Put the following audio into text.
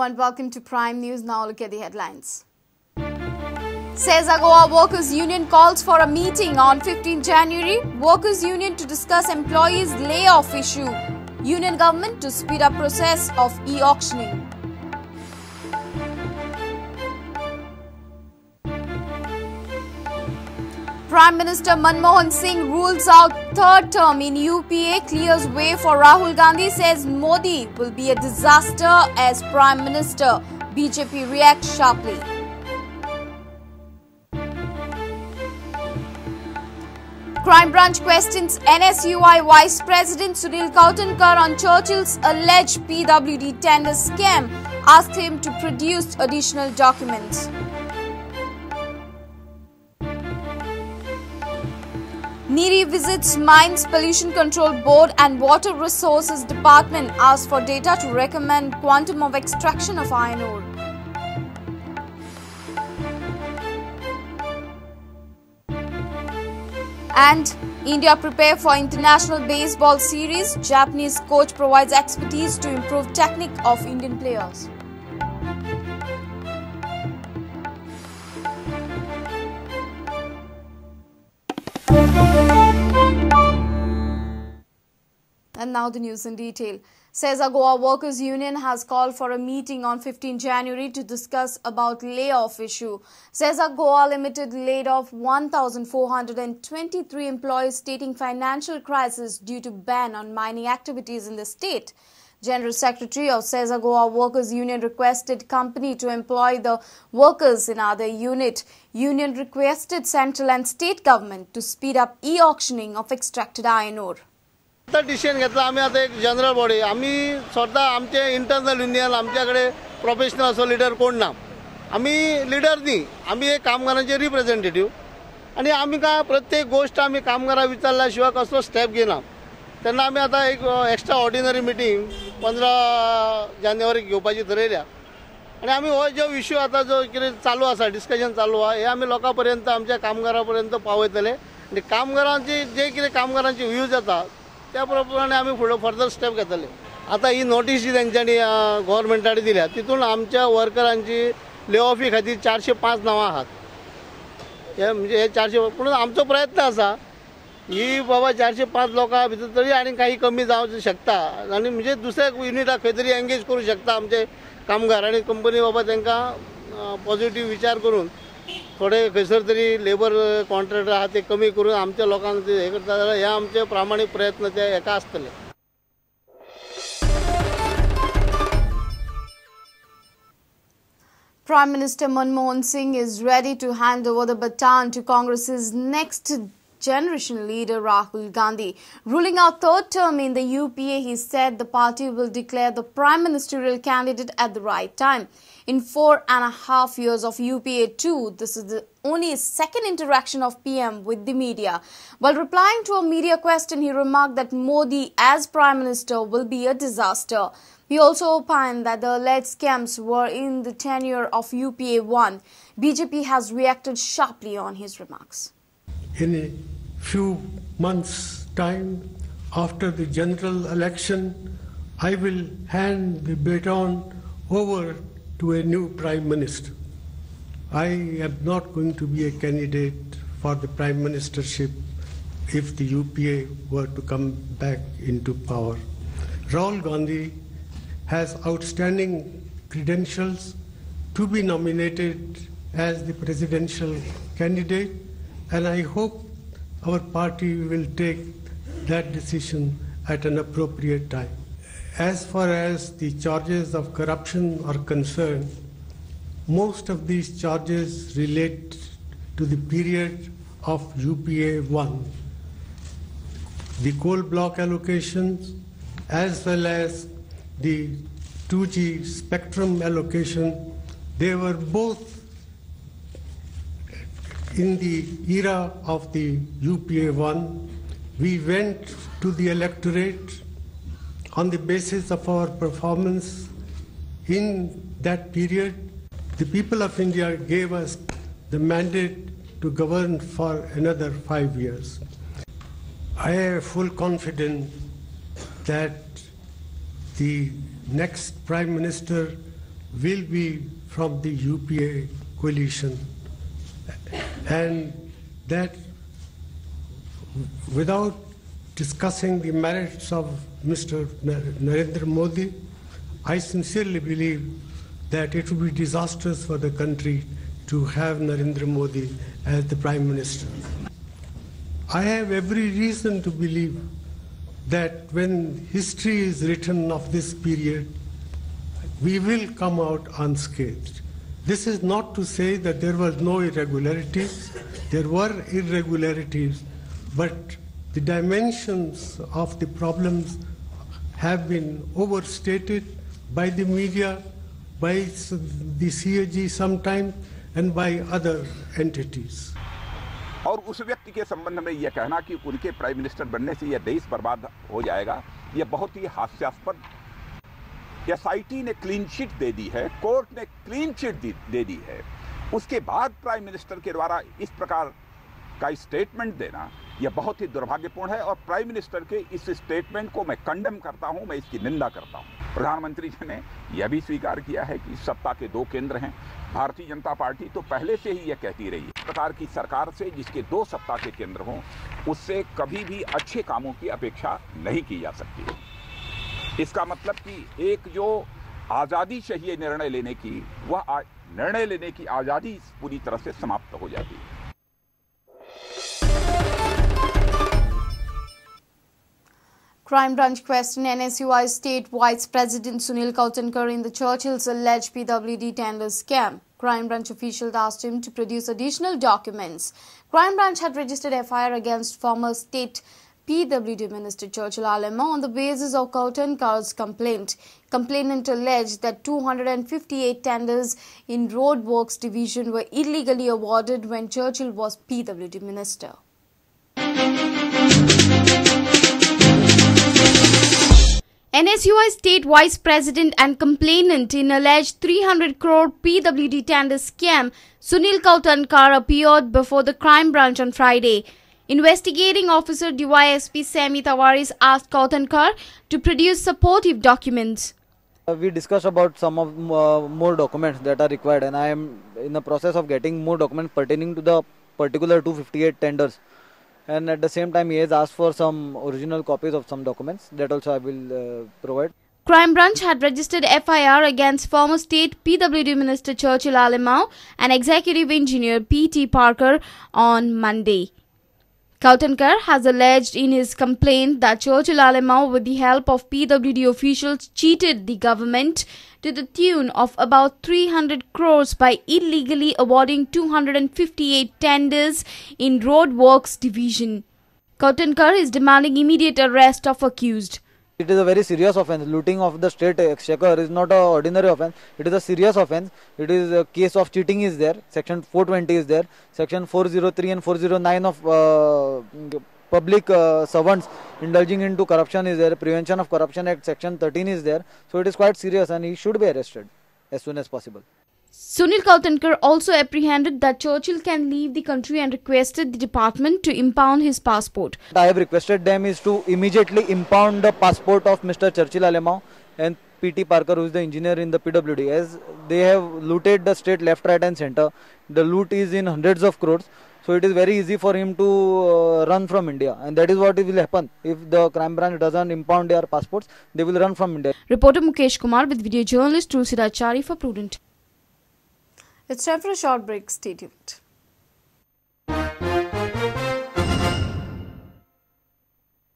and welcome to Prime News. Now look at the headlines. Sesa Goa Workers Union calls for a meeting on 15 January. Workers Union to discuss employees layoff issue. Union government to speed up process of e-auctioning. Prime Minister Manmohan Singh rules out third term in UPA, clears way for Rahul Gandhi, says Modi will be a disaster as Prime Minister. BJP reacts sharply. Crime Branch questions NSUI Vice President Sunil Kawthankar on Churchill's alleged PWD tender scam, asked him to produce additional documents. Neeri visits Mines Pollution Control Board and Water Resources Department, asks for data to recommend quantum of extraction of iron ore. And India prepare for international baseball series. Japanese coach provides expertise to improve technique of Indian players. And now the news in detail. Sesa Goa Workers Union has called for a meeting on 15 January to discuss about layoff issue. Sesa Goa Limited laid off 1,423 employees, stating financial crisis due to ban on mining activities in the state. General Secretary of Sesa Goa Workers Union requested company to employ the workers in other unit. Union requested central and state government to speed up e-auctioning of extracted iron ore. आता decision घेतला आम्ही आता एक general body, आम्ही स्वतः आमचे internal union, आमच्याकडे professional असो लिडर कोण ना, आम्ही लिडर न्ही, आम्ही एक कामगारांचे रिप्रेझेंटेटिव्ह आणि आम्ही काय प्रत्येक गोष्ट आम्ही कामगारा विचारल्याशिवाय कसलो स्टेप घेना. तेन्ना आमी आतां एक एक्स्ट्रा ऑर्डिनरी मिटींग 15 जानेवारीक घेवपाची थरयल्या आनी आमी हो जो इश्यू आतां जो कितें चालू आसा, डिस्कशन चालू आसा, हे आमी लोकां पर्यंत, आमच्या कामगारां पर्यंत पावयतले आनी कामगारांची जे कितें कामगारांची व्यूज येता त्या प्रमाणे आमी फुडें फर्दर स्टेप घेतले. आतां ही नोटीस जी तेंच्यांनी गव्हर्मेंटान दिल्या तितून आमच्या वर्करांची ले ऑफी खातीर 405 नांवां आहात. हे म्हणजे हे 400, पूण आमचो प्रयत्न आसा ही बाबा 405 लोकां भितर तरी आनी काही कमी जावंक शकता आनी म्हणजे दुसऱ्या युनिटाक खंय तरी एंगेज करूं शकता आमचे कामगार आनी कंपनी बाबा तांकां पॉझिटीव विचार करून थोडे खंयसर तरी लेबर कॉन्ट्रॅक्ट आहा ते कमी करून आमच्या लोकांक हे करता जाल्यार हे आमचे प्रामाणीक प्रयत्न ते हेका आसतले. Prime Minister Manmohan Singh is ready to hand over the baton to Congress's next generation leader Rahul Gandhi. Ruling out third term in the UPA, he said the party will declare the prime ministerial candidate at the right time. In 4.5 years of UPA 2, this is the only second interaction of PM with the media. While replying to a media question, he remarked that Modi as prime minister will be a disaster. He also opined that the alleged scams were in the tenure of UPA 1. BJP has reacted sharply on his remarks. In a few months' time, after the general election, I will hand the baton over to a new prime minister. I am not going to be a candidate for the prime ministership if the UPA were to come back into power. Rahul Gandhi has outstanding credentials to be nominated as the presidential candidate, and I hope our party will take that decision at an appropriate time. As far as the charges of corruption are concerned, most of these charges relate to the period of UPA 1. The coal block allocations as well as the 2G spectrum allocation, they were both in the era of the UPA 1. We went to the electorate on the basis of our performance in that period. The people of India gave us the mandate to govern for another 5 years. I have full confidence that the next Prime Minister will be from the UPA coalition, and that without discussing the merits of Mr. Narendra Modi, I sincerely believe that it would be disastrous for the country to have Narendra Modi as the Prime Minister. I have every reason to believe that when history is written of this period, we will come out unscathed. This is not to say that there was no irregularities. There were irregularities, but the dimensions of the problems have been overstated by the media, by the CAG sometimes, and by other entities. और उस व्यक्ति K संबंध में यह कहना कि उनके prime minister बनने से यह देश बर्बाद हो जाएगा, यह बहुत ही हास्यास्पद। एसआईटी ने क्लीन चिट दे दी है, कोर्ट ने क्लीन चिट दे दी है, उसके बाद प्राइम मिनिस्टर के द्वारा इस प्रकार का स्टेटमेंट देना यह बहुत ही दुर्भाग्यपूर्ण है। और प्राइम मिनिस्टर के इस स्टेटमेंट को मैं कंडेम करता हूं, मैं इसकी निंदा करता हूं। प्रधानमंत्री जी ने यह भी स्वीकार किया है कि सत्ता के दो केंद्र हैं। भारतीय जनता पार्टी तो पहले से ही यह कहती रही है, इस प्रकार की सरकार से जिसके दो सत्ता के केंद्र हों उससे कभी भी अच्छे कामों की अपेक्षा नहीं की जा सकती है। इसका मतलब कि एक जो आज़ादी चाहिए निर्णय लेने की, वह निर्णय लेने की आज़ादी पूरी तरह से समाप्त हो जाती है। Crime Branch questioned NSUI State Vice President Sunil Kawthankar in the Churchill's alleged PWD tender scam. Crime Branch officials asked him to produce additional documents. Crime Branch had registered FIR against former state PWD Minister Churchill Alemao on the basis of Kawthankar's complaint. Complainant alleged that 258 tenders in Road Works Division were illegally awarded when Churchill was PWD Minister. NSUI State Vice President and complainant in alleged 300 crore PWD tender scam, Sunil Kawthankar, appeared before the crime branch on Friday. Investigating officer DYSP Sami Tavares asked Kawthankar to produce supportive documents. We discussed about some of more documents that are required, and I am in the process of getting more documents pertaining to the particular 258 tenders. And at the same time, he has asked for some original copies of some documents that also I will provide. Crime Branch had registered FIR against former state PWD Minister Churchill Alemao and Executive Engineer P.T. Parker on Monday. Kawthankar has alleged in his complaint that Churchill Alemao, with the help of PWD officials, cheated the government to the tune of about 300 crores by illegally awarding 258 tenders in Road Works Division. Kawthankar is demanding immediate arrest of accused. It is a very serious offence. Looting of the state exchequer is not an ordinary offence. It is a serious offence. It is a case of cheating is there. Section 420 is there. Section 403 and 409 of public servants indulging into corruption is there. Prevention of Corruption Act Section 13 is there. So it is quite serious and he should be arrested as soon as possible. Sunil Kawthankar also apprehended that Churchill can leave the country and requested the department to impound his passport. I have requested them is to immediately impound the passport of Mr. Churchill Alemao and P.T. Parker, who is the engineer in the PWD, as they have looted the state left, right and center. The loot is in hundreds of crores. So it is very easy for him to run from India, and that is what will happen. If the crime branch doesn't impound their passports, they will run from India. Reporter Mukesh Kumar with video journalist Tulsi Rachari for Prudent. It's time for a short break. Stay tuned.